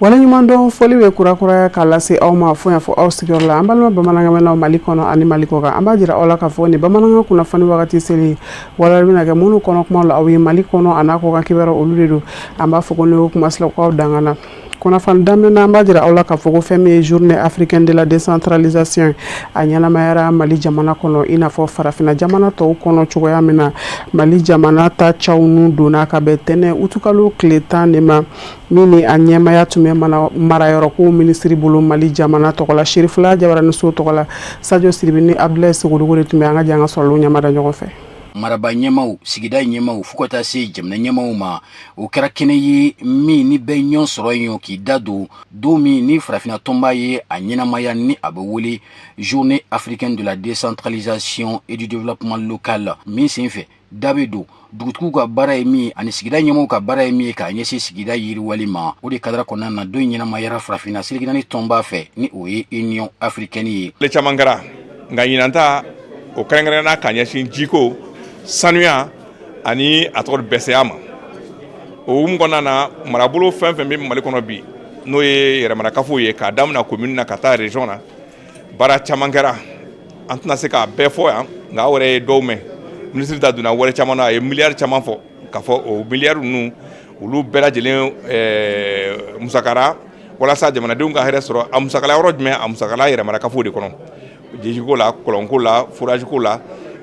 Waleɲumandɔn foli bɛ kurakuraya k'a lase aw ma fo yan fɔ aw sigiyɔrɔ la, an balima bamanankanmɛnnaw Mali kɔnɔ ani Mali kɔkan. An b'a jira aw la k'a fɔ nin bamanankan kunnafoni wagati seli wala bɛna kɛ minnu kɔnɔ kuma la aw ye Mali kɔnɔ a n'a kɔkan kibaruya, olu de don. An b'a fɔ ko ne kuma k'aw dangana kunnafoni daminɛ na, an b'a jira aw la k'a fɔ ko fɛn min ye Journée africaine de la décentralisation, a ɲɛnamayara Mali jamana kɔnɔ i n'a fɔ farafinna jamana tɔw kɔnɔ cogoya min na. Mali jamana ta caw nun donna ka bɛn tɛnɛn utukalo tile 10 de ma, min ni a ɲɛmaya tun bɛ marayɔrɔko minisiri bolo Mali jamana tɔgɔ la, Cherifila Jabaraniso tɔgɔ la. Sadio Sidibe ni Abdoulaye Sogodogo de tun bɛ. An ka jɛ an ka sɔrɔlenw ɲɛmada ɲɔgɔn fɛ. Maraba ɲɛmaw, sigida ɲɛmaw, fo ka taa se jamana ɲɛmaw ma, o kɛra kɛnɛ ye min ni bɛ ɲɔgɔn sɔrɔ yen k'i da don don min ni farafinna tɔnba ye a ɲɛnamaya, ni a bɛ wele Journée africaine de la décentralisation et du développement local, min senfɛ da bɛ don dugutigiw ka baara ye min ani sigida ɲɛmɔgɔw ka baara ye min ye k'a ɲɛsin sigida yiriwali ma. O de kadara kɔnɔna na, don ɲɛnamayara farafinna seleke tɔnba fɛ, ni o ye Union africaine ye. Le caman kɛra, nka ɲinan ta, o kɛrɛnkɛrɛnna ka ɲɛsin jiko, sanuya ani a tɔgɔ bɛsɛya ma. O hukumu kɔnɔna na, marabolo fɛn fɛn bɛ Mali kɔnɔ bi, n'o ye yɛrɛmarakafo ye, k'a daminɛ commune na ka taa région na, baara caman kɛra. An tɛna se k'a bɛɛ fɔ yan, nka aw yɛrɛ ye dɔw mɛn. Minisiri da donna wari caman na, a ye miliyari caman fɔ k'a fɔ o miliyari ninnu, olu bɛɛ lajɛlen musakara walasa jamanadenw ka hɛrɛ sɔrɔ. A musakala yɔrɔ jumɛn? A musakala yɛrɛmarakafo de kɔnɔ, jijiko la, kɔlɔnko la, forage ko la,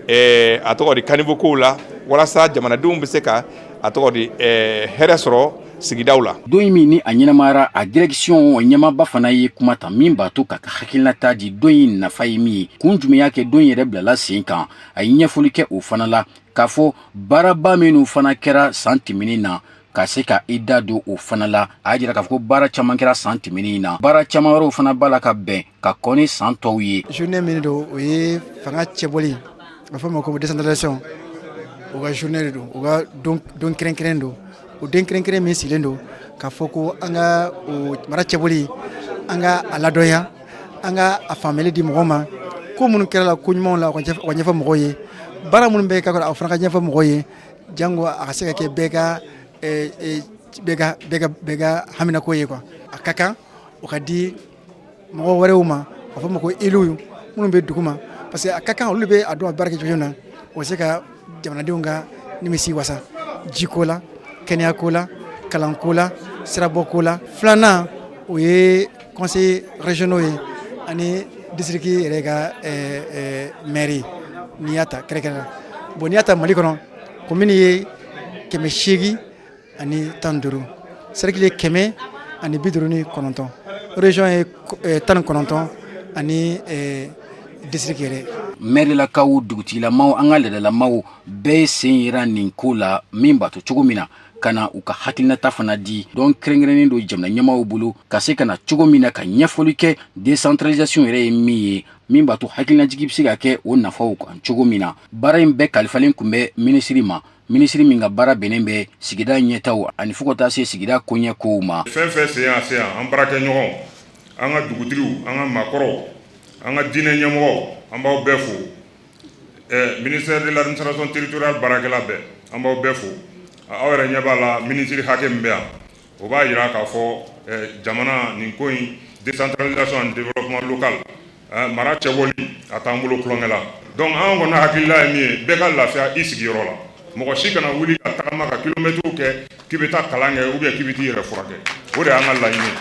a tɔgɔ di, caniveau kow la, walasa jamanadenw bɛ se ka a tɔgɔ di hɛrɛ sɔrɔ sigidaw la. Don min ni a ɲɛnamayara, a direction ɲɛmaaba fana ye kuma ta min b'a to ka hakilinata di don in nafa ye min ye, kun jumɛn y'a kɛ don yɛrɛ bilala sen kan. A ye ɲɛfɔli kɛ o fana la k'a fɔ baaraba minnu fana kɛra san tɛmɛnen na, ka se ka i da don o fana la. A y'a jira k'a fɔ ko baara caman kɛra san tɛmɛnen na, baara caman wɛrɛw fana b'a la ka bɛn ka kɔn ni san tɔw ye. Journée min don, o ye fanga cɛbɔli, a bɛ fɔ o ma ko décentralisation, o ka journée de don. O ka don kɛrɛnkɛrɛn don. O don kɛrɛnkɛrɛn min sigilen don k'a fɔ ko an ka o mara cɛbɔli, an ka a ladɔnya, an ka a faamuyali di mɔgɔw ma, ko minnu kɛra la, ko ɲumanw la, o ka ɲɛfɔ mɔgɔw ye, baara minnu bɛ kɛ, a fana ka ɲɛfɔ mɔgɔw ye, jango a ka se ka kɛ bɛɛ ka haminako ye quoi. A ka kan o ka di mɔgɔ wɛrɛw ma, a fɔ ma ko élus minnu bɛ dugu ma, parce que a ka kan olu bɛ a dɔn a baara kɛ cogo min na, o se ka jamanadenw ka nimisi wasa jiko la, kɛnɛyako la, kalanko la, sirabɔko la. Filanan, o ye conseil régionaux ye ani district yɛrɛ ka maire. N'i y'a ta kɛrɛnkɛrɛn, bon, n'i y'a ta Mali kɔnɔ, commune ye 815, cercle ye 159, région ye 19 ani district yɛrɛ. Mɛrilakaw, dugutigilamaw, an ka laadalamaw bɛɛ sen yera nin ko la, min b'a to cogo min na ka na u ka hakilinata fana di. Don kɛrɛnkɛrɛnnen don jamana ɲɛmaw bolo ka se ka na cogo min na ka ɲɛfɔli kɛ décentralisation yɛrɛ ye min ye, min b'a to hakilinajigi bɛ se ka kɛ o nafaw kan cogo min na. Baara in bɛɛ kalifalen tun bɛ minisiri ma, minisiri min ka baara bɛnnen bɛ sigida ɲɛtaw ani fo ka taa se sigida koɲɛ kow ma. Fɛn fɛn sen yan se yan, an baarakɛɲɔgɔnw, an ka dugutigiw, an ka maakɔrɔw, an ka diinɛ ɲɛmɔgɔw, an b'aw bɛɛ fo. Ministère de l'Administration territoriale baarakɛla bɛɛ, an b'aw bɛɛ fo. Aw yɛrɛ ɲɛ b'a la, minisiri hakɛ min bɛ yan, o b'a jira k'a fɔ jamana nin ko in, décentralisation and développement local, mara cɛbɔli, a t'an bolo tulonkɛ la. Donc an kɔni hakilila ye min ye, bɛɛ ka lafiya i sigiyɔrɔ la. Mɔgɔ si kana wuli ka tagama ka kilomɛtiriw kɛ k'i bɛ taa kalan kɛ ou bien k'i bɛ t'i yɛrɛ furakɛ. O de y'an ka laɲini ye.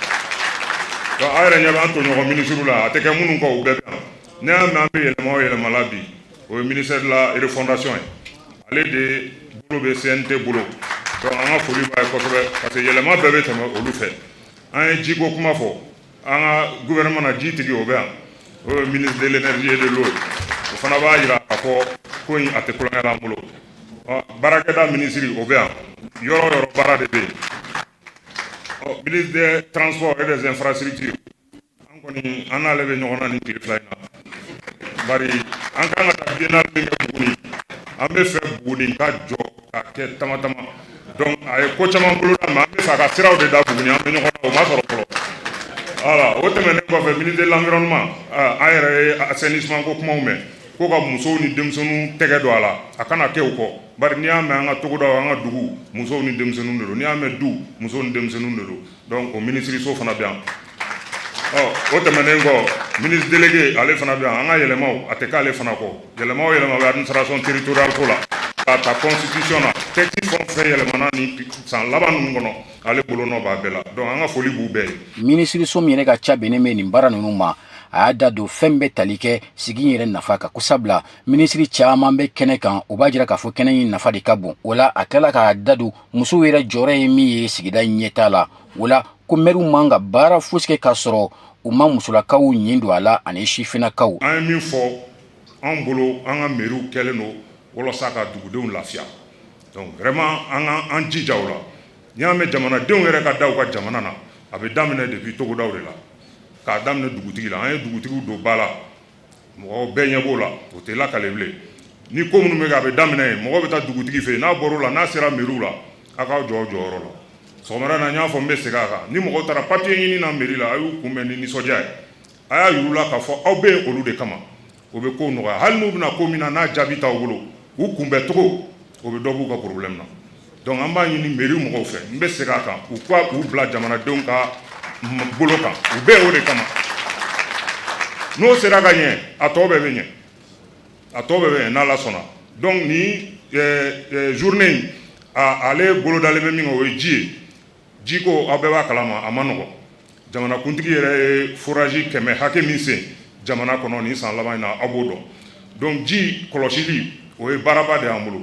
Donc aw yɛrɛ ɲɛ bɛ an tɔɲɔgɔn minisiriw la, a tɛ kɛ minnu kɔ, u bɛɛ bɛ yan. Ne y'a mɛn an bɛ yɛlɛma o yɛlɛma la bi, o ye ministère de la Refondation ye. Ale de bolo bɛ CNT bolo. Donc an ka foli b'a ye kosɛbɛ, parce que yɛlɛma bɛɛ bɛ tɛmɛ olu fɛ. An ye jiko kuma fɔ, an ka gouvernement na, ji tigi, o bɛ yan, o ye ministre de l'Énergie et de l'Eau. O fana b'a jira k'a fɔ ko in, a tɛ tulonkɛ la an bolo. Ɔ, baarakɛda minisiri, o bɛ yan. Yɔrɔ o yɔrɔ, baara de bɛ yen. Ɔ, ministre des Transports et des Infrastructures, an kɔni, an n'ale bɛ ɲɔgɔn na nin tile 2 in na, bari an kan ka taa biennale min kɛ Buguni, an bɛ fɛ Buguni ka jɔ ka kɛ tama tama. Donc a ye ko caman boloda, mais an bɛ fɛ a ka siraw de da Buguni. An bɛ ɲɔgɔn na, o ma sɔrɔ fɔlɔ. Voilà, o tɛmɛnen kɔfɛ, ministre de l'Environnement, an yɛrɛ ye assainissement ko kumaw mɛn. ko ka musow ni denmisɛnninw tɛgɛ don a la, a kana kɛ u kɔ, bari n'i y'a mɛn an ka togodaw, an ka dugu, musow ni denmisɛnninw de don. N'i y'a mɛn du, musow ni denmisɛnninw de don. Donc o minisiriso fana bɛ yan. Ɔ, o tɛmɛnen kɔ, ministre délégué, ale fana bɛ yan. An ka yɛlɛmaw, a tɛ k'ale fana kɔ. Yɛlɛma o yɛlɛma bɛ administration territoriale ko la, k'a ta constitution na, texte fɛn o fɛn yɛlɛmana ni san laban ninnu kɔnɔ, ale bolonɔ b'a bɛɛ la. Donc an ka foli b'u bɛɛ ye. Minisiriso min yɛrɛ ka ca bɛnnen bɛ nin baara ninnu ma, a y'a da don fɛn bɛ tali kɛ sigi yɛrɛ nafa kan ko sabula minisiri caman bɛ kɛnɛ kan, o b'a jira k'a fɔ kɛnɛ in nafa de ka bon. O la, a tilala k'a da don musow yɛrɛ jɔyɔrɔ ye min ye sigida ɲɛta la. O la, ko mɛriw man ka baara fosi kɛ k'a sɔrɔ u ma musolakaw ɲin don a la ani sifinnakaw. An ye min fɔ, anw bolo, an ka mɛriw kɛlen don walasa ka dugudenw lafiya. Donc vraiment, an ka an jija o la. N'i y'a mɛn jamanadenw yɛrɛ ka da u ka jamana na, a bɛ daminɛ depuis togodaw de la, k'a daminɛ dugutigi la. An ye dugutigiw don ba la, mɔgɔw bɛɛ ɲɛ b'o la, o tɛ lakale bilen. Ni ko minnu bɛ kɛ, a bɛ daminɛ yen, mɔgɔ bɛ taa dugutigi fɛ yen. N'a bɔr'o la, n'a sera mairie la, a k'aw jɔ aw jɔyɔrɔ la. Sɔgɔmada in na, n y'a fɔ, n bɛ segin a kan: ni mɔgɔw taara papier ɲini na mairie la, a y'u kunbɛn ni nisɔndiya ye, a y'a yir'u la k'a fɔ aw bɛ yen olu de kama. O bɛ kow nɔgɔya. Hali n'u bɛna ko min na, n'a jaabi t'aw bolo, u kunbɛn cogo, o bɛ dɔ b'u ka problème na. Donc an b'a ɲini mairie mɔgɔw fɛ, n bɛ segin a kan, u ka u bila jamanadenw ka bolo kan, u bɛ o de kama. N'o sera ka ɲɛ, a tɔ bɛɛ bɛ ɲɛ, a tɔ bɛɛ bɛ ɲɛ n'Ala sɔnna. Donc ni journée in, ale bolodalen bɛ min kan, o ye ji ye. Jiko, aw bɛɛ b'a kalama, a ma nɔgɔn. Jamanakuntigi yɛrɛ ye forage 100 hakɛ min sen jamana kɔnɔ nin san laban in na, aw b'o dɔn. Donc ji kɔlɔsili, o ye baaraba de y'an bolo,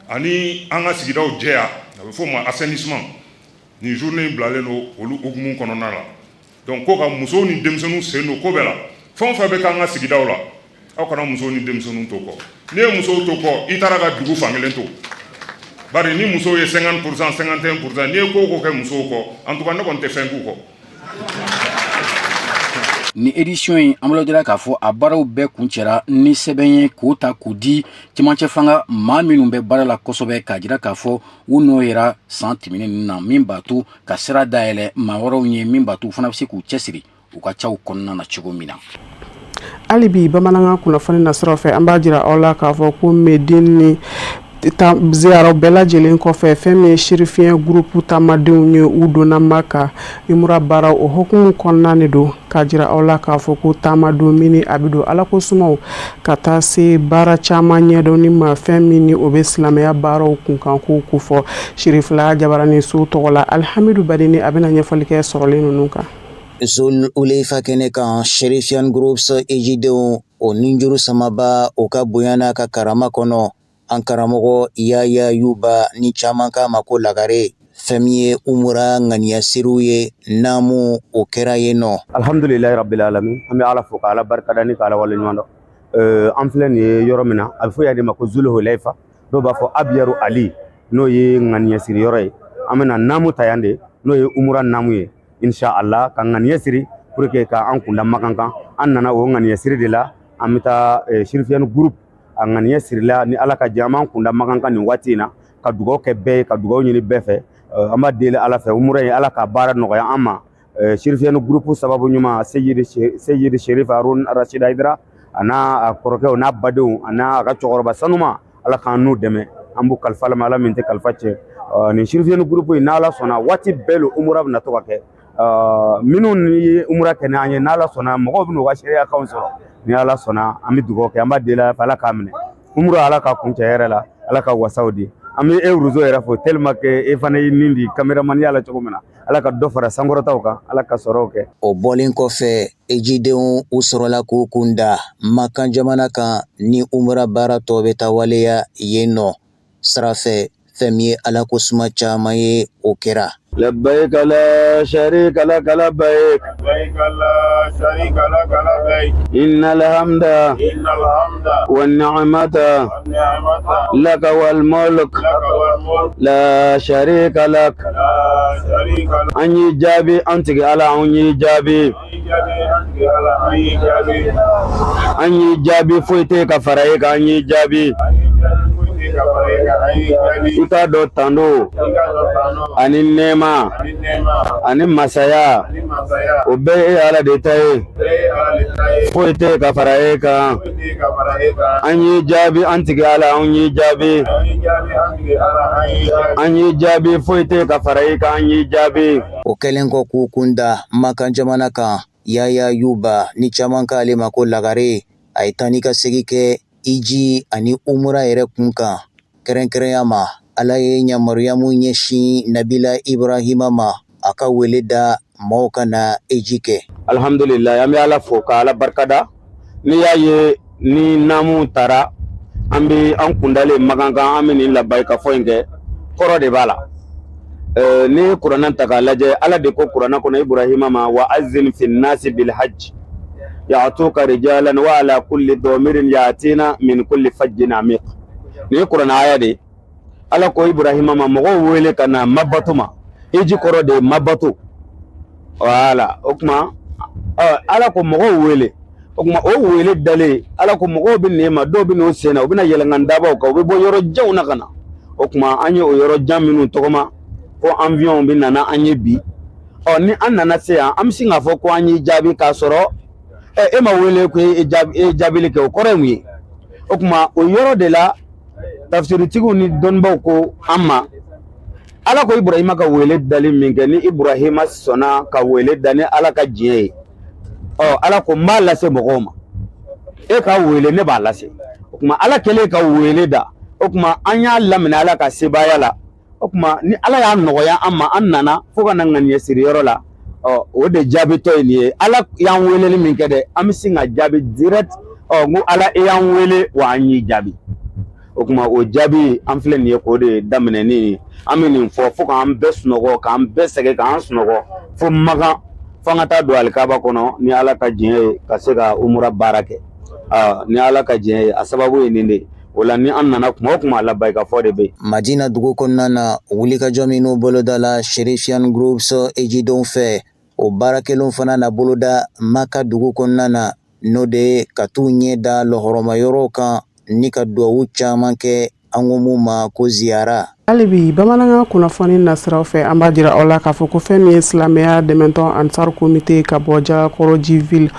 ani an ka sigidaw jɛya, a bɛ f'o ma assainissement. Nin journée in bilalen don olu hukumu kɔnɔna la. Donc ko ka musow ni denmisɛnninw sen don ko bɛɛ la, fɛn o fɛn bɛ k'an ka sigidaw la, aw kana musow ni denmisɛnninw to kɔ. N'i ye musow to kɔ, i taara ka dugu fankelen to, bari ni musow ye 50%, 51%, n'i ye ko o ko kɛ musow kɔ, en tout cas ne kɔni tɛ fɛn k'u kɔ. Ni édition in, an bolo k'a fɔ a baaraw bɛɛ kuncɛra ni sɛbɛn ye k'o ta k'o di cɛmancɛ fanga maa minnu bɛ baara la kosɛbɛ, k'a jira k'a fɔ u n'o yɛrɛ san tɛmɛnen ninnu na, min b'a to ka sira dayɛlɛ maa wɛrɛw ye, min b'a to u fana bɛ se k'u cɛsiri u ka caw kɔnɔna na cogo min na. Hali bi bamanankan kunnafoni na sɔrɔ fɛ, an b'a jira aw la k'a fɔ ko Medine ni ziyaraw bɛɛ lajɛlen kɔfɛ, fɛn min ye Chérifien Groupe taamadenw ye, u donna Maka umura baara o hukumu kɔnɔna de don, k'a jira aw la k'a fɔ ko taamadenw min a bɛ don Ala ko sumaw ka taa se baara caman ɲɛdɔnni ma, fɛn min ni o bɛ silamɛya baaraw kunkan ko kofɔ. Sirifila Jabarani so tɔgɔ la, Alihamidu Badini, a bɛna ɲɛfɔli kɛ sɔrɔlen ninnu kan. Zul Uleifa kɛnɛ kan, Chérifian Groups ejidenw o ninjuru samaba o ka bonya n'a ka karama kɔnɔ, an karamɔgɔ Yaya Yuba ni caman k'a ma ko Lagare, fɛn min ye umura ŋaniya siriw ye, naamu o kɛra yen nɔ. Alhamdulilayi rabbil alamin, an bɛ Ala fo ka Ala barikada ni ka Ala waleɲuman dɔn. An filɛ nin ye yɔrɔ min na, a bɛ fɔ yan de ma ko Zul Hulaifa, dɔw b'a fɔ Abiyaru Ali, n'o ye ŋaniya siri yɔrɔ ye. An bɛna naamu ta yan de, n'o ye umura naamu ye, insha Allah, ka ŋaniya siri pour que ka an kunda Makan kan. An nana o ŋaniya siri de la. An bɛ taa Chérifian Groupe a ŋaniya sirila ni Ala ka jɛ, an b'an kunda Makan kan nin waati in na, ka dugawu kɛ bɛɛ ye, ka dugawu ɲini bɛɛ fɛ. An b'a deli Ala fɛ, umura in, Ala ka baara nɔgɔya an ma. Chérifian Groupe sababu ɲuman, Seyidi Sherif Harun Rashid Haidara, a n'a kɔrɔkɛw n'a badenw, a n'a ka cɛkɔrɔba sanuma, Ala k'an n'u dɛmɛ. An b'u kalifa la ma Ala min tɛ kalifa cɛ. Nin Chérifian Groupe in, n'Ala sɔnna, waati bɛɛ lo umura bɛna to ka kɛ. Minnu ni umura kɛ n'an ye, n'Ala sɔnna, mɔgɔw bɛna u ka seereya kanw sɔrɔ ni Ala sɔnna. An bɛ dugawu kɛ, an b'a deli Ala fɛ, Ala k'a minɛ umura, Ala k'a kuncɛ hɛrɛ la, Ala ka wasaw di. An bɛ e Ruzo yɛrɛ fo tellement que e fana y'i nin di caméraman la cogo min na. Ala ka dɔ fara sankɔrɔtaw kan, Ala ka sɔrɔw kɛ. O bɔlen kɔfɛ, ejidenw u sɔrɔla k'u kun da Makan jamana kan ni umura baara tɔ bɛ taa waleya yen nɔ sira fɛ. Fɛn min ye Ala ko suma caman ye, o kɛra. لبيك لا شريك لك لبيك لبيك لا شريك لك لبيك إن الحمد إن الحمد والنعمة والنعمة لك والملك لك والملك لا شريك لك لا شريك لك. An y'i jaabi, an tigi Ala, an y'i jaabi. An An y'i jaabi, foyi tɛ ka fara e kan, an y'i jaabi. I k'a dɔn tando ani nɛɛma ani masaya, o bɛɛ e Ala de ta ye. Foyi tɛ ka fara e kan. An y'i jaabi, an tigi Ala, an y'i jaabi, an y'i jaabi. Foyi tɛ ka fara e kan, an y'i jaabi. O kɛlen kɔ k'u kun da Makan jamana kan, Yaya Yuba ni caman k'ale ma ko Lagare, a ye taa ni ka segin kɛ hiji ani umura yɛrɛ kun kan. Kɛrɛnkɛrɛnya ma, Ala ye yamaruya mun ɲɛsin Nabila Ibrahima ma, a ka wele da maaw ka na hiji kɛ. Alhamdulillah, an bɛ Ala fo ka Ala barikada. N'i y'a ye ni naamu taara, an bɛ an kundalen Makan kan, an bɛ nin labayika fɔ in kɛ, kɔrɔ de b'a la. N'i ye kuranɛ ta k'a lajɛ, Ala de ko kuranɛ kɔnɔ Ibrahima ma: wa azin fi nasi bil hajj ya'tuka rijalan wa ala kulli damirin ya'tina min kulli fajjin amiq. Nin ye kuranɛ aya de ye. Ala ko Ibrahima ma, mɔgɔw wele ka na mabato ma. Hiji kɔrɔ de ye mabato. Wala o tuma Ala ko mɔgɔw wele. O tuma o wele dalen, Ala ko mɔgɔw bɛ n'e ma, dɔw bɛ n'o sen na, u bɛna yɛlɛnkan dabaw kan, u bɛ bɔ yɔrɔ janw na ka na. O tuma an ye o yɔrɔ jan minnu tɔgɔma ko avion bɛ nana an ye bi. Ɔ, ni an nana se yan, an bɛ sin k'a fɔ ko an y'i jaabi, k'a sɔrɔ e ma wele ko e e jaabili kɛ, o kɔrɔ ye mun ye? O tuma o yɔrɔ de la, tafsiritigiw ni dɔnnibaw ko an ma, Ala ko Ibrahima ka wele dali min kɛ, ni Ibrahima sɔnna ka wele da ni Ala ka diɲɛ ye, ɔ, Ala ko n b'a lase mɔgɔw ma. E ka wele, ne b'a lase. O tuma Ala kɛlen ka wele da, o tuma an y'a laminɛ Ala ka sebaaya la. O tuma ni Ala y'a nɔgɔya an ma, an nana fo ka na ŋaniya siri yɔrɔ la. Ɔ, o de jaabitɔ ye nin ye. Ala y'an weleli min kɛ dɛ, an bɛ sin ka jaabi direct. Ɔ, n ko Ala, e y'an wele wa an y'i jaabi. O tuma o jaabi an filɛ nin ye k'o de daminɛ ni an bɛ nin fɔ fo k'an bɛɛ sunɔgɔ, k'an bɛɛ sɛgɛn, k'an sunɔgɔ fo Makan, fo an ka taa don alikaba kɔnɔ ni Ala ka diɲɛ ye, ka se ka umura baara kɛ ni Ala ka diɲɛ ye. A sababu ye nin de ye. O la, ni an nana kuma o kuma, labayika fɔ de bɛ yen. Madina dugu kɔnɔna na, wulikajɔ minnu bolodala Sherifian Groups ejidenw fɛ, o baara kɛlenw fana na boloda Maka dugu kɔnɔna na, n'o de ye ka t'u ɲɛ da lɔhɔrɔma yɔrɔw kan ni ka duwawu caman kɛ, an ko mun ma ko ziyara. Hali bi bamanankan kunnafoni nasiraw fɛ, an b'a jira aw la k'a fɔ ko fɛn min ye silamɛya dɛmɛtɔn Ansar Comité ka bɔ Jalakɔrɔji ville,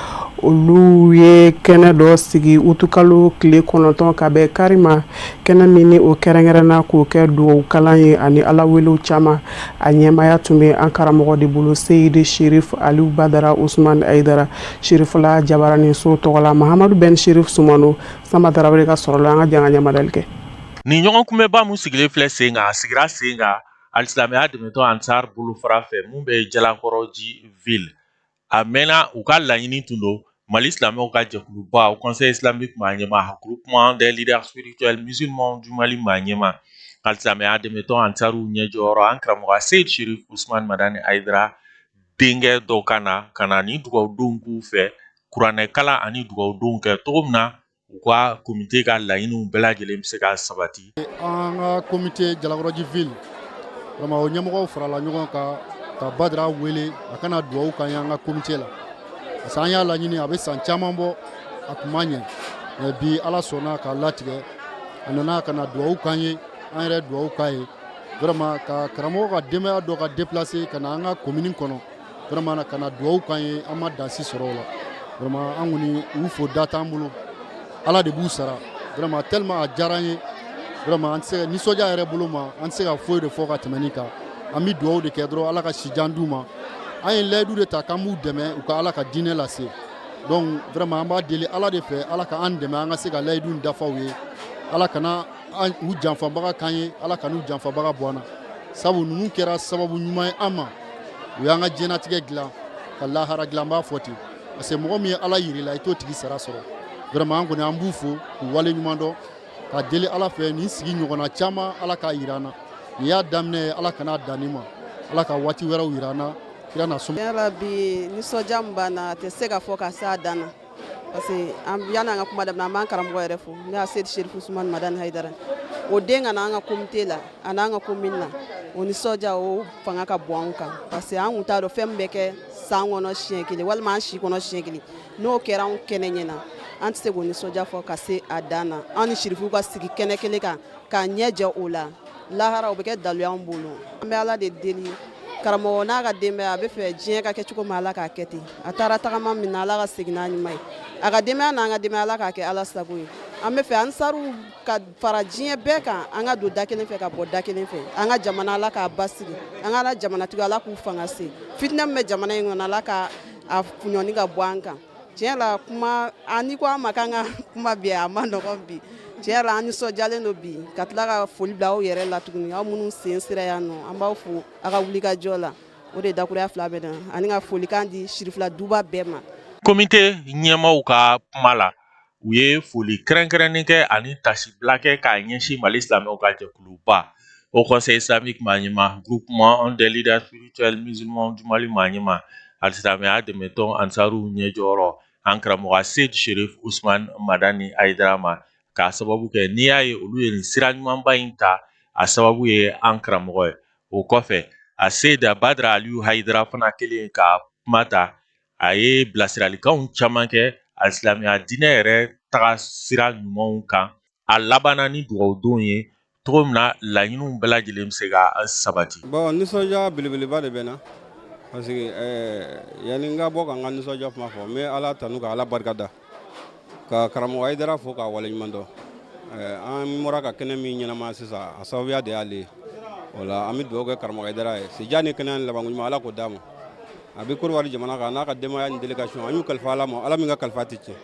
olu ye kɛnɛ dɔ sigi utukalo tile 9 ka bɛn kari ma. Kɛnɛ min ni o kɛrɛnkɛrɛnna k'o kɛ dugawu kalan ye ani Ala welew caman. A ɲɛmaya tun bɛ an karamɔgɔ de bolo, Seyidi Sherif Aliou Badara Usman Ayidara, Sherifula Jabarani so tɔgɔ la, Mahamadu Ben Sherif Sumano Sanba Tarawele ka sɔrɔ la. An ka jan ka ɲamadali kɛ. Nin ɲɔgɔn kunbɛnba mun sigilen filɛ sen kan, a sigira sen kan alisilamɛya dɛmɛtɔn Ansar bolofara fɛ mun bɛ Jalakɔrɔji ville. A mɛnna, u ka laɲini tun don Mali silamɛw ka jɛkuluba, o Conseil islamique maa ɲɛma, Groupement des leaders spirituels musulmans du Mali maa ɲɛma, alisilamɛya dɛmɛtɔn Ansaru ɲɛjɔyɔrɔ, an karamɔgɔ Seyid Sherif Usman Madani Ayidara denkɛ dɔ ka na ka na ni dugawudenw k'u fɛ, kuranɛkalan ani dugawudenw kɛ cogo min na u ka komite ka laɲiniw bɛɛ lajɛlen bɛ se ka sabati. An ka komite Jalakɔrɔji ville, vraiment, o ɲɛmɔgɔw farala ɲɔgɔn kan ka Badara wele a kana dugawu k'an ye an ka komite la, parce que an y'a laɲini, a bɛ san caman bɔ, a tun ma ɲɛ. Mais bi, Ala sɔnna k'a latigɛ, a nana ka na dugawu k'an ye, an yɛrɛ dugawu k'a ye. Vraiment, ka karamɔgɔ ka denbaya dɔ ka déplacer ka na an ka commune kɔnɔ, vraiment, ka na dugawu k'an ye, an ma dansi sɔrɔ o la. Vraiment, an kɔni u fo da t'an bolo, Ala de b'u sara. Vraiment, tellement a diyara an ye, vraiment, an tɛ se nisɔndiya yɛrɛ bolo ma, an tɛ se ka foyi de fɔ ka tɛmɛ nin kan. An bɛ dugawu de kɛ dɔrɔn, Ala ka sijan d'u ma. An ye layidu de ta k'an b'u dɛmɛ u ka Ala ka diinɛ lase. Donc vraiment, an b'a deli Ala de fɛ, Ala ka an dɛmɛ an ka se ka layidu dafa u ye. Ala kana u janfabaga k'an ye, Ala ka n'u janfabaga bɔ an na, sabu ninnu kɛra sababu ɲuman ye an ma. U y'an ka diɲɛnatigɛ dilan ka lahara dilan, n b'a fɔ ten, parce que mɔgɔ min ye Ala yir'i la, i t'o tigi sara sɔrɔ. Vraiment, an kɔni an b'u fo k'u wale ɲuman dɔn, ka deli Ala fɛ, nin sigi ɲɔgɔnna caman, Ala k'a yira an na. Nin y'a daminɛ ye, Ala kana dan nin ma, Ala ka waati wɛrɛw yira an na, kira na sɔn. Yala bi, nisɔndiya min b'an na, a tɛ se ka fɔ ka s'a dan na, parce que an yanni an ka kuma daminɛ, an b'an karamɔgɔ yɛrɛ fo, ne y'a Seyidi Sherif Usumani Madani Hayidara. O den ka na an ka comité la a n'an ka commune na, o nisɔndiya o fanga ka bon an kan, parce que an kun t'a dɔn fɛn min bɛ kɛ san kɔnɔ siɲɛ kelen walima an si kɔnɔ siɲɛ kelen, n'o kɛra anw kɛnɛ ɲɛna. An tɛ se k'o nisɔndiya fɔ ka se a dan na. An ni sirifuw ka sigi kɛnɛ kelen kan k'a ɲɛ jɛ o la, lahara o bɛ kɛ dalu y'an bolo. An bɛ Ala de deli, karamɔgɔ n'a ka denbaya, a bɛ fɛ diɲɛ ka kɛ cogo min, Ala k'a kɛ ten. A taara tagama min na, Ala ka segin n'a ɲuman ye. A ka denbaya n'an ka denbaya, Ala k'a kɛ Ala sago ye. An bɛ fɛ ansaruw ka fara diɲɛ bɛɛ kan, an ka don da kelen fɛ ka bɔ da kelen fɛ. An ka jamana, Ala k'a basigi. An ka jamanatigi, Ala k'u fanga se. Fitinɛ min bɛ jamana in kɔnɔ, Ala ka a ɲɔni ka bɔ an kan. Tiɲɛ la, kuma n'i ko an ma k'an ka kuma bi, a ma nɔgɔn bi. Tiɲɛ la, an nisɔndiyalen don bi ka tila ka foli bila aw yɛrɛ la tuguni, aw minnu sen sera yan nɔ. An b'aw fo aw ka wulikajɔ la. O de dakuruya fila bɛ na ani ka folikan di sirifila duba bɛɛ ma. Komite ɲɛmaaw ka kuma la, u ye foli kɛrɛnkɛrɛnnen kɛ ani tasibila kɛ k'a ɲɛsin Mali silamɛw ka jɛkuluba Haut Conseil islamique maa ɲɛmaa, Groupement des leaders spirituels musulmans du Mali maa ɲɛmaa, alisilamɛya dɛmɛtɔn Ansaru ɲɛjɔyɔrɔ, an karamɔgɔ Seyid Sherif Usman Madani Hayidara ma, k'a sababu kɛ n'i y'a ye olu ye nin sira ɲumanba in ta, a sababu ye an karamɔgɔ ye. O kɔfɛ, a Seyid Badara Aliyu Hayidara fana kelen ka kuma ta, a ye bilasiralikanw caman kɛ alisilamɛya diinɛ yɛrɛ taga sira ɲumanw kan. A labanna ni dugawudon ye cogo min na laɲiniw bɛɛ lajɛlen bɛ se ka sabati. Bon, nisɔndiya belebeleba de bɛ n na, parce que yanni n ka bɔ ka n ka nisɔndiya kuma fɔ, n bɛ Ala tanu ka Ala barika da, ka karamɔgɔ Hayidara fo k'a waleɲuman dɔn. An bɔra ka kɛnɛ min ɲɛnamaya sisan, a sababuya de y'ale ye. O la, an bɛ dugawu kɛ karamɔgɔ Hayidara ye, sijan ni kɛnɛya ni labanko ɲuman, Ala k'o d'a ma. A bɛ Kɔdiwari jamana kan n'a ka denbaya ni délégation, an y'u kalifa Ala ma, Ala min ka kalifa tɛ tiɲɛ.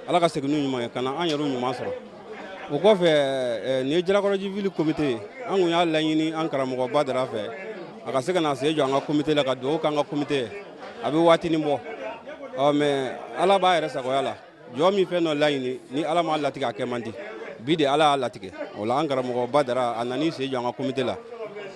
Ala ka segin n'u ɲuman ye ka na an yɛrɛw ɲuman sɔrɔ. O kɔfɛ, nin ye Jalakɔrɔji ville comité ye. An kun y'a laɲini an karamɔgɔ Badara fɛ, a ka se ka na sen jɔ an ka comité la ka dugawu k'an ka comité ye. A bɛ waatinin bɔ ɔ, mais Ala b'a yɛrɛ sagoya la. Jɔn min fɛn dɔ laɲini, ni Ala m'a latigɛ, a kɛ man di. Bi de Ala y'a latigɛ. O la, an karamɔgɔ Badara a nan'i sen jɔ an ka comité la.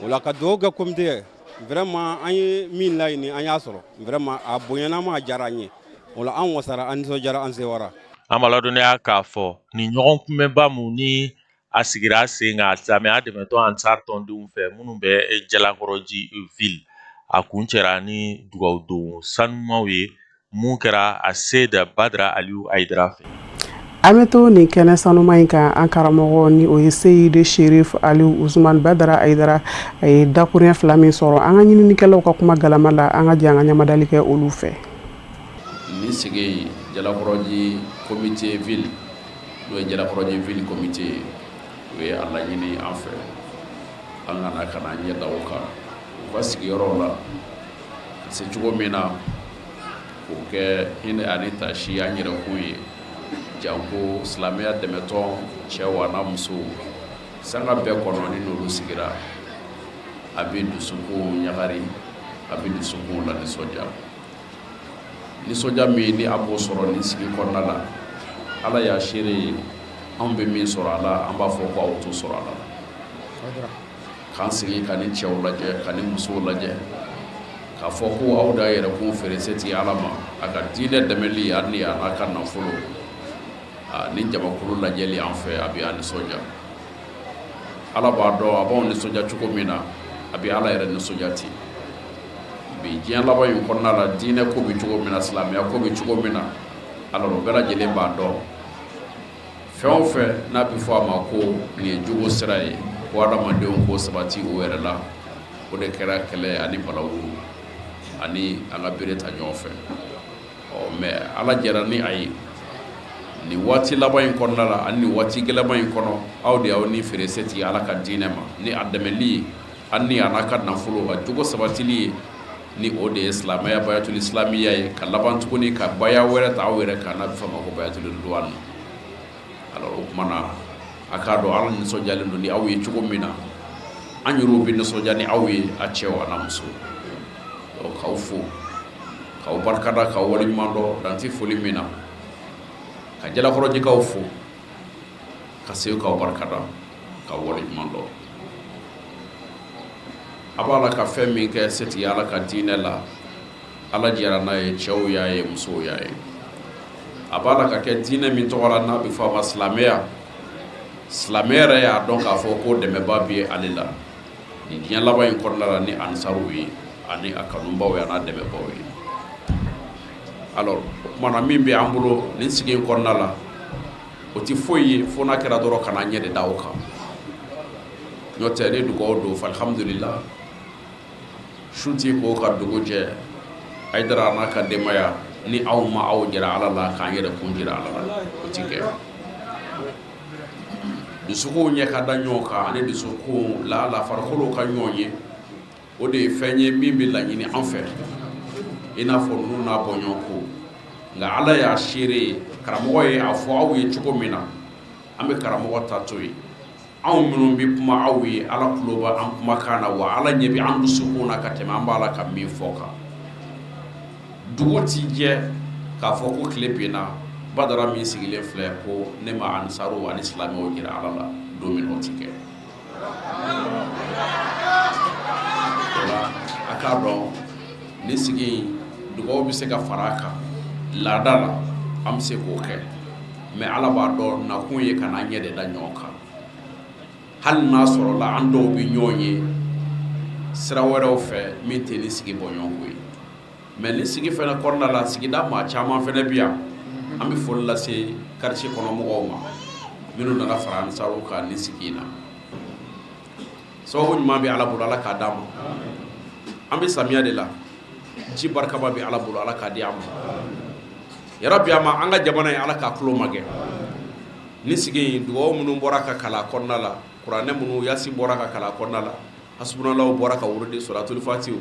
O la, ka dugawu kɛ comité ye. Vraiment, an ye min laɲini, an y'a sɔrɔ. Vraiment, a bonyana ma, a diyara an ye. O la, an wasara, an nisɔndiyara, an sewara. An b'a ladɔnniya k'a fɔ nin ɲɔgɔn kunbɛnba mun ni a sigira sen kan silamɛya dɛmɛtɔn Ansar tɔndenw fɛ minnu bɛ Jalakɔrɔji ville, a kuncɛra ni dugawudon sanumaw ye mun kɛra a Seyid Badara Aliyu Hayidara fɛ. An bɛ to nin kɛnɛ sanuma in kan. An karamɔgɔ, ni o ye Seyid Sherif Aliyu Usman Badara Hayidara, a ye dakuruɲɛ fila min sɔrɔ an ka ɲininikɛlaw ka kuma galama la, an ka jɛ an ka ɲamadali kɛ olu fɛ. Nin sigi Jalakɔrɔji comité ville, n'o ye Jalakɔrɔji ville comité ye, o ye a laɲini an fɛ an ka na ka na ɲɛ da o kan u ka sigiyɔrɔw la, ka se cogo min na k'o kɛ hinɛ ani tasi an yɛrɛkun ye, janko silamɛya dɛmɛtɔn cɛw an'a musow, sanga bɛɛ kɔnɔ ni n'olu sigira, a bɛ dusukun ɲagari, a bɛ dusukun lanisɔndiya. Nisɔndiya min ni a b'o sɔrɔ nin sigi kɔnɔna la, Ala y'a seere ye, anw bɛ min sɔrɔ a la, an b'a fɔ ko aw t'o sɔrɔ a la. K'an sigi ka ni cɛw lajɛ, ka ni musow lajɛ, k'a fɔ ko aw da yɛrɛkun feere setigi Ala ma, a ka diinɛ dɛmɛli ani a n'a ka nafolo, ni jamakulu lajɛli an fɛ, a bɛ an nisɔndiya. Ala b'a dɔn a b'anw nisɔndiya cogo min na, a bɛ Ala yɛrɛ nisɔndiya ten. Bi diɲɛ laban in kɔnɔna la, diinɛ ko bɛ cogo min na, silamɛya ko bɛ cogo min na, alors bɛɛ lajɛlen b'a dɔn, fɛn o fɛn n'a bɛ fɔ a ma ko nin ye jogo sira ye, ko adamadenw ko sabati o yɛrɛ la, o de kɛra kɛlɛ ani balawu ani an ka bere ta ɲɔgɔn fɛ. Ɔ mais Ala jɛra ni a ye nin waati laban in kɔnɔna la ani nin waati gɛlɛman in kɔnɔ, aw de y'aw ni feere setigi Ala ka diinɛ ma ni a dɛmɛli ye ani a n'a ka nafolo, a jogo sabatili ye, ni o de ye silamɛya bayatul islamiya ye, ka laban tuguni ka baya wɛrɛ ta aw yɛrɛ kan n'a bɛ fɔ a ma ko bayatul ridwan. Alors o tuma na, a k'a dɔn Ala nisɔndiyalen don ni aw ye cogo min na, an yɛrɛw bɛ nisɔndiya ni aw ye, a cɛw a n'a musow. Donc k'aw fo, k'aw barikada, k'aw waleɲuman dɔn, dan tɛ foli min na, ka Jalakɔrɔjikaw fo, ka segin k'aw barikada, k'aw waleɲuman dɔn. A b'a la ka fɛn min kɛ setigi Ala ka diinɛ la, Ala jɛra n'a ye, cɛw y'a ye, musow y'a ye. A b'a la ka kɛ diinɛ min tɔgɔ la n'a bɛ fɔ a ma silamɛya, silamɛ yɛrɛ y'a dɔn k'a fɔ ko dɛmɛba bɛ ale la nin diɲɛ laban in kɔnɔna la ni ansaruw ye ani a kanubaw ye an'a dɛmɛbaw ye. Alors o tuma na, min bɛ an bolo nin sigi in kɔnɔna la, O tɛ foyi ye fo n'a kɛra dɔrɔn ka n'an ɲɛ de da o kan. N'o tɛ ni dugawu don, alhamdulila. Su tɛ ko ka dugu jɛ, Hayidara n'a ka denbaya ni aw ma aw jira Ala la, k'an yɛrɛ kun jira Ala la, o tɛ kɛ. Dusukun ɲɛ ka da ɲɔgɔn kan ani dusukun la la farikolo ka ɲɔgɔn ye, o de ye fɛn ye min bɛ laɲini an fɛ, i n'a fɔ ninnu n'a bɔ ɲɔgɔn ko. Nka Ala y'a seere ye, karamɔgɔ ye a fɔ aw ye cogo min na, an bɛ karamɔgɔ ta to yen. Anw minnu bɛ kuma aw ye, Ala tulo bɛ an kumakan na, wa Ala ɲɛ bɛ an dusukun na ka tɛmɛ an b'a la ka min fɔ kan. Dugu tɛ jɛ k'a fɔ ko tile binna, Badara min sigilen filɛ ko ne ma ansaru ani silamɛw jira Ala la don min, o tɛ kɛ. O la, a k'a dɔn nin sigi in, dugaw bɛ se ka fara a kan laada la, an bɛ se k'o kɛ, mais Ala b'a dɔn nakun ye ka n'an ɲɛ de da ɲɔgɔn kan. Hali n'a sɔrɔla an dɔw bɛ ɲɔgɔn ye sira wɛrɛw fɛ min tɛ nin sigi bɔ ɲɔgɔn ye, mais nin sigi fana kɔnɔna la, sigida maa caman fana bɛ yan. An bɛ foli lase quartier kɔnɔ mɔgɔw ma minnu nana fara ansaru kan nin sigi in na. Sababu ɲuman bɛ Ala bolo, Ala k'a d'an ma. An bɛ samiya de la, ji barikaba bɛ Ala bolo, Ala k'a di an ma. Yarabi a ma an ka jamana ye, Ala k'a tulo magɛn. Nin sigi in, dugawu minnu bɔra ka kalan kɔnɔna la, kuranɛ minnu yasi bɔra ka kalan kɔnɔna la, hasubunalaw bɔra ka wurudi, solatul fatiw,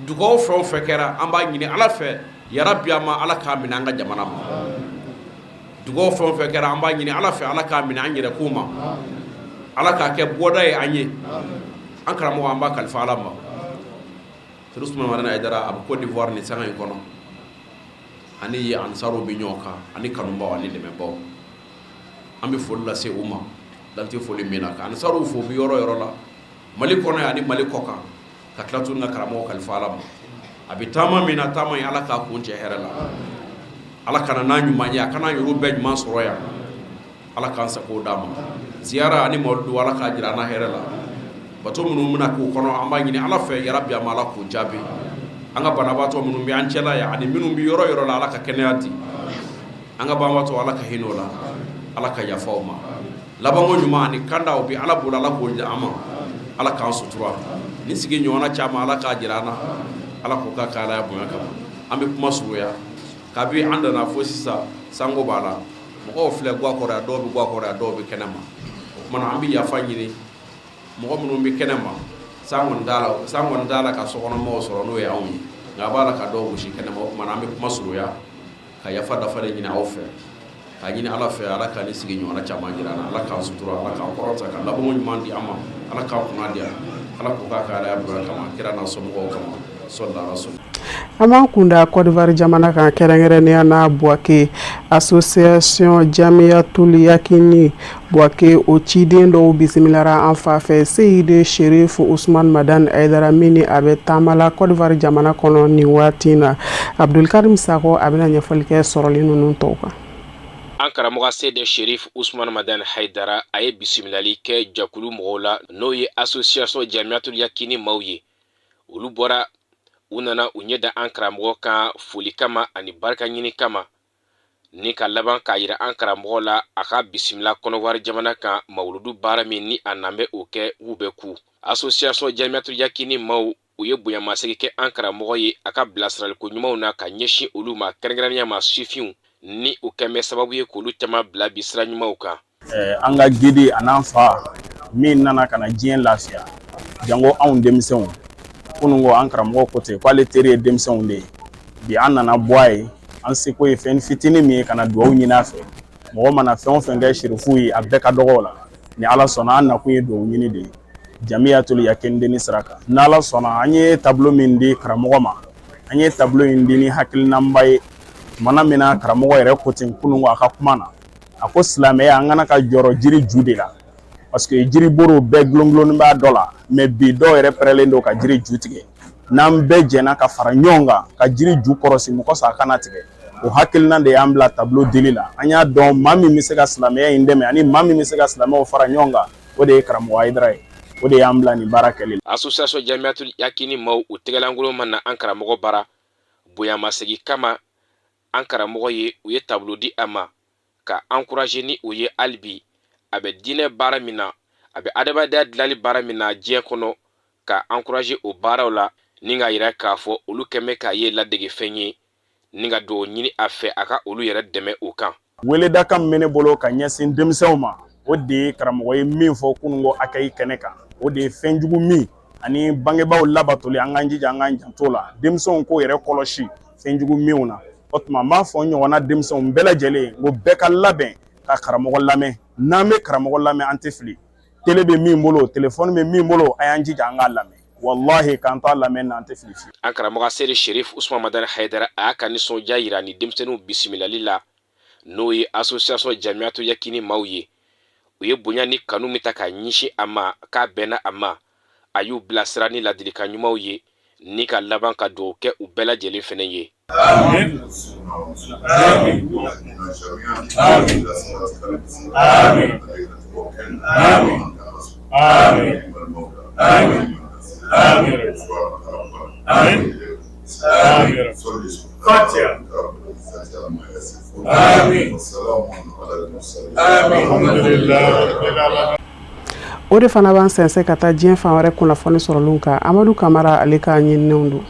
dugawu fɛn o fɛn kɛra, an b'a ɲini Ala fɛ, yarabi a ma Ala k'a minɛ an ka jamana ma. Dugawu fɛn o fɛn kɛra, an b'a ɲini Ala fɛ, Ala k'a minɛ an yɛrɛ ko ma, Ala k'a kɛ bɔda ye an ye. An karamɔgɔ, an b'a kalifa Ala ma. Serifu Usumani Madani Hayidara, a bɛ Côte d'Ivoire nin sanga in kɔnɔ, ani ye ansaruw bɛ ɲɔgɔn kan, ani kanubaw ani dɛmɛbaw. An bɛ foli lase u ma dan tɛ foli min na, ka ansaruw fo bɛ yɔrɔ yɔrɔ la, Mali kɔnɔ yan ani Mali kɔ kan, ka tila tuguni ka karamɔgɔ kalifa Ala ma. A bɛ taama min na, taama in, Ala k'a kuncɛ hɛrɛ la, Ala ka na n'a ɲuman ye, a kana yɔrɔ bɛɛ ɲuman sɔrɔ yan, Ala k'an sago d'a ma. Ziyara ani mawuludu, Ala k'a jira an na hɛrɛ la. Bato minnu bɛna k'o kɔnɔ, an b'a ɲini Ala fɛ, yarabi a ma Ala k'o jaabi. An ka banabaatɔ minnu bɛ an cɛla yan ani minnu bɛ yɔrɔ yɔrɔ la, Ala ka kɛnɛya di. An ka banbaatɔ, Ala ka hinɛ o la, Ala ka yafa o ma. Labanko ɲuman ani kanda, o bɛ Ala bolo, Ala k'o di an ma. Ala k'an sutura ni sigi ɲɔgɔnna caman, Ala k'a jira an na, Ala k'o ka k'Ala ya bonya kama. An bɛ kuma surunya. Kabi an nana fo sisan, sanko b'a la, mɔgɔw filɛ ga kɔrɔ yan, dɔw bɛ ga kɔrɔ yan, dɔw bɛ kɛnɛ ma. O tuma na, an bɛ yafa ɲini mɔgɔ minnu bɛ kɛnɛ ma. San kɔni t'a la, san kɔni t'a la ka sokɔnɔmɔgɔw sɔrɔ, n'o ye anw ye, nka a b'a la ka dɔw gosi kɛnɛ ma. O tuma na, an bɛ kuma surunya ka yafa dafalen ɲini aw fɛ, k'a ɲini Ala fɛ, Ala ka nin sigi ɲɔgɔnna caman jira an na. Ala k'an sutura, Ala k'an kɔrɔta, ka labanko ɲuman di an ma, Ala k'an kunna diya, Ala k'o k'a ka Alaya bonya kama, kira n'a somɔgɔw kama, sɔli rasul. An b'an kunda Côte d'Ivoire jamana kan, kɛrɛnkɛrɛnnenya na Buwake. Association Jamiyatul Yakini Buwake, o ciden dɔw bisimilara an fa fɛ, Seyidi Sherif Usman Madani Hayidara, min ni a bɛ taama la Côte d'Ivoire jamana kɔnɔ nin waati in na. Abdulkarim Sakɔ, a bɛna ɲɛfɔli kɛ sɔrɔli ninnu tɔw kan. An karamɔgɔ Seyidi Sherif Usman Madani Hayidara, a ye bisimilali kɛ jɛkulu mɔgɔw la, n'o ye association Jamiyatul Yakini maaw ye. Olu bɔra, u nana u ɲɛ da an karamɔgɔ kan foli kama ani barika ɲini kama, ni ka laban k'a yira an karamɔgɔ la a ka bisimila Kɔnɔwari jamana kan, mawuludu baara min ni a nan bɛ o kɛ k'u bɛ ku. Association Jamiyatul Yakini maaw, u ye bonyamasegin kɛ an karamɔgɔ ye a ka bilasiraliko ɲumanw na ka ɲɛsin olu ma, kɛrɛnkɛrɛnnenya ma sifinw, ni o kɛn bɛ sababu ye k'olu caman bila bi sira ɲumanw kan. An ka guide a n'an fa min nana ka na diɲɛ lafiya, janko anw denmisɛnw. Kunun ko an karamɔgɔ ko ten k'ale teri ye denmisɛnw de ye. Bi an nana bɔ a ye, an seko ye fɛn fitinin min ye, ka na dugawu ɲini a fɛ. Mɔgɔ mana fɛn o fɛn kɛ sirifu ye, a bɛɛ ka dɔgɔ o la. Ni Ala sɔnna, an nakun ye dugawu ɲini de ye Jamiyatul Yakin denni sira kan. N'Ala sɔnna, an ye tableau min di karamɔgɔ ma, an ye tableau in di ni hakilinaba ye. Tumana min na karamɔgɔ yɛrɛ ko ten kunun ko a ka kuma na, a ko silamɛya, an kana ka jɔrɔ jiri ju de la, parce que jiri boro bɛɛ gulongulonnen b'a dɔ la, mais bi dɔw yɛrɛ pɛrɛlen don ka jiri ju tigɛ. N'an bɛɛ jɛnna ka fara ɲɔgɔn kan ka jiri ju kɔrɔsi, mɔgɔ sa a kana tigɛ. O hakilina de y'an bila tableau dili la. An y'a dɔn maa min bɛ se ka silamɛya in dɛmɛ ani maa min bɛ se ka silamɛw fara ɲɔgɔn kan, o de ye karamɔgɔ Hayidara ye. O de y'an bila nin baara kɛli la. Association Jamiyatul Yakini maaw, u tɛgɛlankolon ma na an karamɔgɔ bara bonyamasegin kama an karamɔgɔ ye. U ye tableau di a ma. ka encourager ni o ye hali bi a bɛ diinɛ baara min na, a bɛ adamadenya dilali baara min na diɲɛ kɔnɔ, ka encourager o baaraw la ni k'a yira k'a fɔ olu kɛn bɛ k'a ye ladegefɛn ye ni ka dugawu ɲini a fɛ a ka olu yɛrɛ dɛmɛ o kan. Weledakan min bɛ ne bolo ka ɲɛsin denmisɛnw ma, o de ye karamɔgɔ ye min fɔ kununko accueil kɛnɛ kan, o de ye fɛnjugu min ani bangebaaw labatoli, an k'an jija an k'an janto la, denmisɛnw k'o yɛrɛ kɔlɔsi fɛnjugu minw na. O tuma n b'a fɔ n ɲɔgɔnna denmisɛnw bɛɛ lajɛlen ko bɛɛ ka labɛn ka karamɔgɔ lamɛn. N'an bɛ karamɔgɔ lamɛn, an tɛ fili. Tele bɛ min bolo, telefɔni bɛ min bolo, a y'an jija an k'a lamɛn. Walahi, k'an to a lamɛn na, an tɛ fili fiyewu. An karamɔgɔ Seyidi Sherif Usman Madani Hayidara, a y'a ka nisɔndiya yira ni denmisɛnninw bisimilali la, n'o ye association Jamiatu Yakini maaw ye. U ye bonya ni kanu min ta k'a ɲɛsin a ma, k'a bɛnna a ma. A y'u bilasira ni ladilikan ɲumanw ye ni ka laban ka dugawu kɛ u bɛɛ lajɛlen fɛnɛ ye. O de fana b'an sɛnsɛn ka taa diɲɛ fan wɛrɛ kunnafoni sɔrɔlenw kan. Amadu Kamara, ale ka ɲininiw don.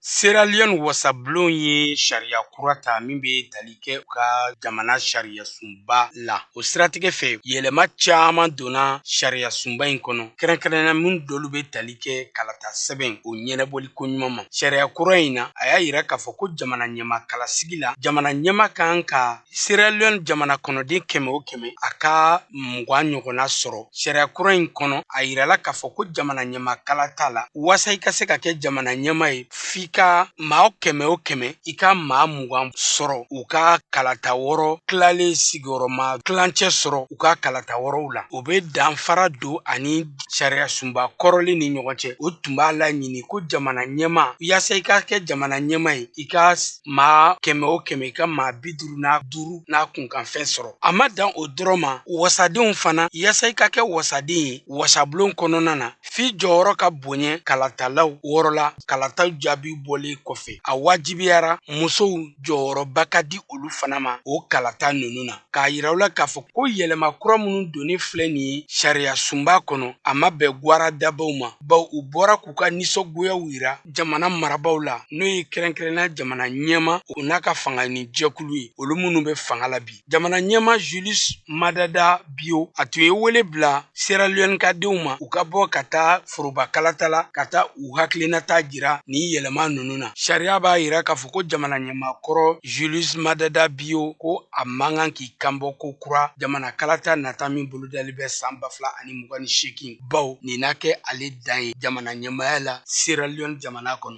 Sierra Leone wasabulon ye sariya kura ta min bɛ tali kɛ u ka jamana sariya sunba la. O siratigɛ fɛ, yɛlɛma caman donna sariya sunba in kɔnɔ, kɛrɛnkɛrɛnnenya min dɔlu bɛ tali kɛ kalata sɛbɛn o ɲɛnabɔli ko ɲuman ma. Sariya kura in na, a y'a yira k'a fɔ ko jamana ɲɛmaa kalasigi la, jamana ɲɛmaa kan ka Sierra Leone jamana kɔnɔden 100 o 100, a ka 20 ɲɔgɔnna sɔrɔ. Sariya kura in kɔnɔ, a yirala k'a fɔ ko jamana ɲɛmaa kalata la, waasa i ka se ka kɛ jamana ɲɛmaa ye, f'i ka maa 100 o 100, i ka maa 20 sɔrɔ u ka kalata wɔrɔ tilalen sigiyɔrɔma tilancɛ sɔrɔ u ka kalata wɔrɔw la. O bɛ danfara don ani sariya sunba kɔrɔlen ni ɲɔgɔn cɛ. O tun b'a laɲini ko jamana ɲɛmaa, yaasa i ka kɛ jamana ɲɛmaa ye, i ka maa 100 o 100, i ka maa 55 n'a kunkanfɛn sɔrɔ. A ma dan o dɔrɔn ma, wasadenw fana, yaasa i ka kɛ wasaden ye wasabulon kɔnɔna na, f'i jɔyɔrɔ ka bonya kalatalaw wɔrɔ la. Kalataw jaabi bɔlen kɔfɛ, a wajibiyara musow jɔyɔrɔba ka di olu fana ma o kalata ninnu na. K'a yira u la k'a fɔ ko yɛlɛma kura minnu donni filɛ nin ye sariya sunba kɔnɔ, a ma bɛn gwara dabaw ma, bawo u bɔra k'u ka nisɔngoyaw yira jamana marabaaw la, n'o ye kɛrɛnkɛrɛnnenya jamana ɲɛmaa o n'a ka fanga ni jɛkulu ye, olu minnu bɛ fanga la bi. Jamana ɲɛmaa Julius Maada Bio, a tun ye wele bila Sierra Leone ka denw ma, u ka bɔ ka taa foroba kalata la, ka taa u hakilinata jira nin yɛlɛma ninnu na. Sariya b'a yira k'a fɔ ko jamana ɲɛmaa kɔrɔ Julius Maada Bio, ko a man kan k'i kanbɔ ko kura jamana kalata nata min bolodali bɛ san 2028, bawo nin na kɛ ale dan ye jamana ɲɛmaaya la Sierra Leone jamana kɔnɔ.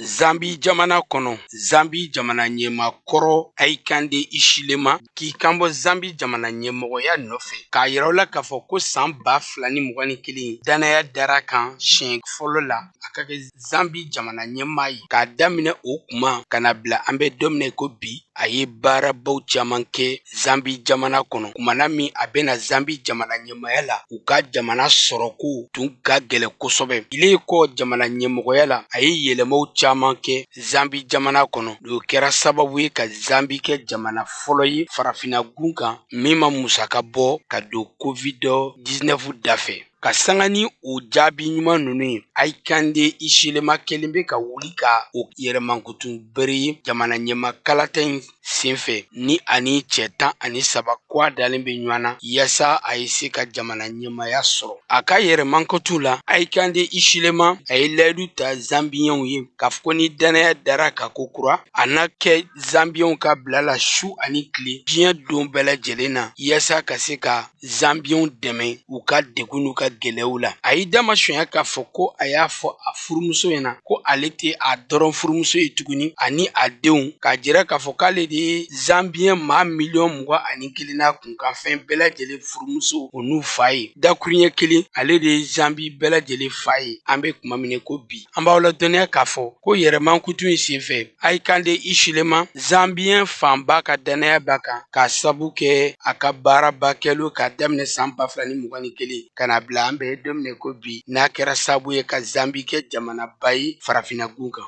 Zambi jamana kɔnɔ, Zambi jamana ɲɛmaa kɔrɔ Hakainde Hichilema k'i kanbɔ Zambi jamana ɲɛmɔgɔya nɔfɛ, k'a yira u la k'a fɔ ko san 2021 dannaya dara kan siɲɛ fɔlɔ la a ka kɛ Zambi jamana ɲɛmaa ye. K'a daminɛ o kuma ka na bila an bɛ don min na ko bi, a ye baarabaw caman kɛ Zambi jamana kɔnɔ. Kumana min a bɛna Zambi jamana ɲɛmaaya la, u ka jamana sɔrɔko tun ka gɛlɛn kosɛbɛ. Ile kɔ jamana ɲɛmɔgɔya la, a ye yɛlɛmaw caman kɛ Zambi jamana kɔnɔ. O kɛra sababu ye ka Zambi kɛ jamana fɔlɔ ye farafinna gun kan min ma musaka bɔ ka don COVID-19 dafɛ. Ka sanga ni o jaabi ɲuman ninnu ye, Hakainde Hichilema kɛlen bɛ ka wuli ka o yɛrɛmankutun bere ye jamana ɲɛmaa kalata in senfɛ, ni ani cɛ 13 kwa dalen bɛ ɲɔgɔn na yaasa a ye se ka jamana ɲɛmaaya sɔrɔ. A ka yɛrɛmankutu la, Hakainde Hichilema a ye layidu ta Zambiyɛnw ye k'a fɔ ko ni dannaya dara kan ko kura, a na kɛ Zambiyɛnw ka bila la su ani tile diɲɛ don bɛɛ lajɛlen na, yaasa ka se ka Zambiyɛnw dɛmɛ u ka degun n'u ka gɛlɛyaw la. A y'i damasunya k'a fɔ ko a y'a fɔ a furumuso ɲɛna ko ale tɛ a dɔrɔn furumuso ye tuguni, ani a denw, k'a jira k'a fɔ k'ale de ye Zambiyɛn maa miliyɔn 21 n'a kunkanfɛn bɛɛ lajɛlen furumuso o n'u fa ye. Dakuruɲɛ kelen, ale de ye Zambi bɛɛ lajɛlen fa ye an bɛ tuma min na ko bi. An b'aw ladɔnniya k'a fɔ ko yɛrɛmankutu in senfɛ, Hakainde Hichilema, Zambiyɛn fanba ka dannaya b'a kan k'a sabu kɛ a ka baaraba kɛlen k'a daminɛ san 2021 ka na bila la an bɛ don min ko bi n'a kɛra sababu ye ka Zambi kɛ jamanaba ye farafinna gun kan.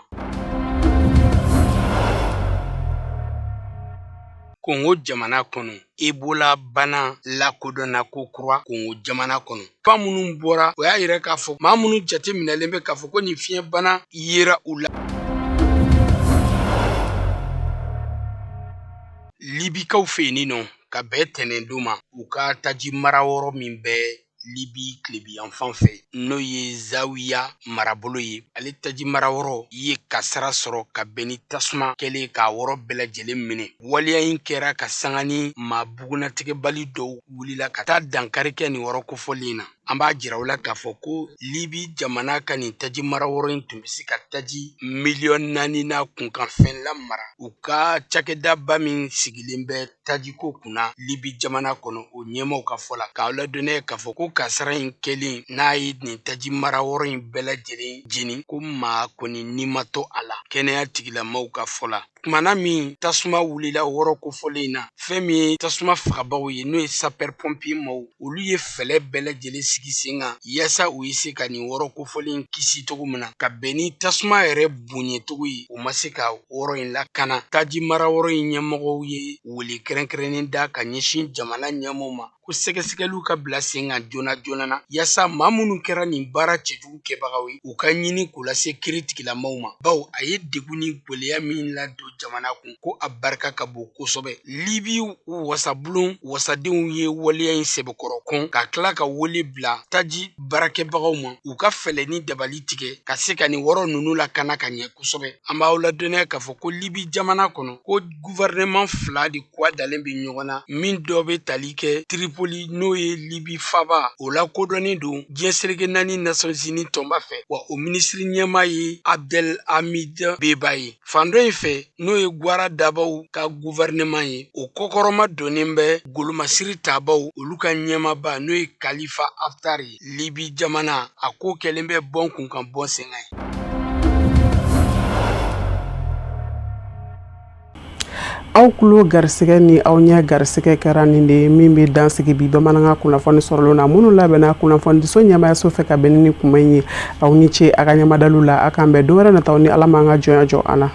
Kongo jamana kɔnɔ, Ebola bana lakodɔnna ko kura Kongo jamana kɔnɔ. Kuma minnu bɔra, o y'a yira k'a fɔ maa minnu jate minɛlen bɛ k'a fɔ ko nin fiɲɛbana yera u la. Libikaw fɛ yen nɔ ka bɛn tɛnɛndon ma, u ka taji marayɔrɔ min bɛ Libi tilebiyanfan fɛ, n'o ye Zawiya marabolo ye, ale taji marayɔrɔ ye kasara sɔrɔ ka bɛn ni tasuma kɛlen k'a yɔrɔ bɛɛ lajɛlen minɛ. Waleya in kɛra ka sanga ni maa bugunnatigɛbali dɔw wulila ka taa dankari kɛ nin yɔrɔ kofɔlen in na. An b'a jira u la k'a fɔ ko Libi jamana ka nin taji marayɔrɔ in tun bɛ se ka taji miliyɔn 4 n'a kunkanfɛn lamara. U ka cakɛdaba min sigilen bɛ tajiko kunna Libi jamana kɔnɔ, o ɲɛmaaw ka fɔ la, k'aw ladɔnniya k'a fɔ ko kasara in kɛlen n'a ye nin taji marayɔrɔ in bɛɛ lajɛlen jeni, ko maa kɔni ni ma to a la, kɛnɛya tigilamaaw ka fɔ la. Tumana min tasuma wulila yɔrɔ kofɔlen in na, fɛn min ye tasuma fagabaw ye, n'o ye sapeur pompier maaw, olu ye fɛɛrɛ bɛɛ lajɛlen sigi sen kan yaasa u ye se ka nin yɔrɔ kofɔlen in kisi cogo min na, ka bɛn ni tasuma yɛrɛ bonyacogo ye, u ma se ka yɔrɔ in lakana. Taji marayɔrɔ in ɲɛmɔgɔw ye wele kɛrɛnkɛrɛnnen da ka ɲɛsin jamana ɲɛmɔgɔw ma ko sɛgɛsɛgɛliw ka bila sen kan joona joona na, yaasa maa minnu kɛra nin baara cɛjugu kɛbagaw ye, u ka ɲini k'u lase kiri tigilamaw ma, bawo a ye degun ni gɛlɛya min ladon jamana kun, ko a barika ka bon kosɛbɛ. Libi wasabulon wasadenw ye waleya in sɛbɛkɔrɔ kɔn, ka tila ka wele bila taji baarakɛbagaw ma, u ka fɛɛrɛ ni dabali tigɛ ka se ka nin yɔrɔ ninnu lakana ka ɲɛ kosɛbɛ. An b'aw ladɔnniya k'a fɔ ko Libi jamana kɔnɔ, ko gouvernement fila de kuwa dalen bɛ ɲɔgɔn na, min dɔ bɛ tali kɛ Tripoli, n'o ye Libi faba, o lakodɔnnen don diɲɛ seleke naani Nations Unies tɔnba fɛ, wa o minisiri ɲɛmaa ye Abdel Hamid Dbeibah ye. Fan dɔ in fɛ, n'o ye gwara dabaw ka gouvernement ye, o kɔkɔrɔma donnen bɛ golomasiri tabaw olu ka ɲɛmaaba, n'o ye Khalifa Haftar ye. Libi jamana, a ko kɛlen bɛ bɔn kun kan bɔn sen kan ye. Aw tulo garisɛgɛ ni aw ɲɛ garisɛgɛ kɛra nin de ye min bɛ dan sigi bi bamanankan kunnafoni sɔrɔlen na, minnu labɛnna kunnafonidiso ɲɛmaayaso fɛ ka bɛn ni kuma in ye. Aw ni ce a ka ɲɛmadalu la. A k'an bɛn don wɛrɛ nataw ni Ala m'an ka jɔnya jɔ an na.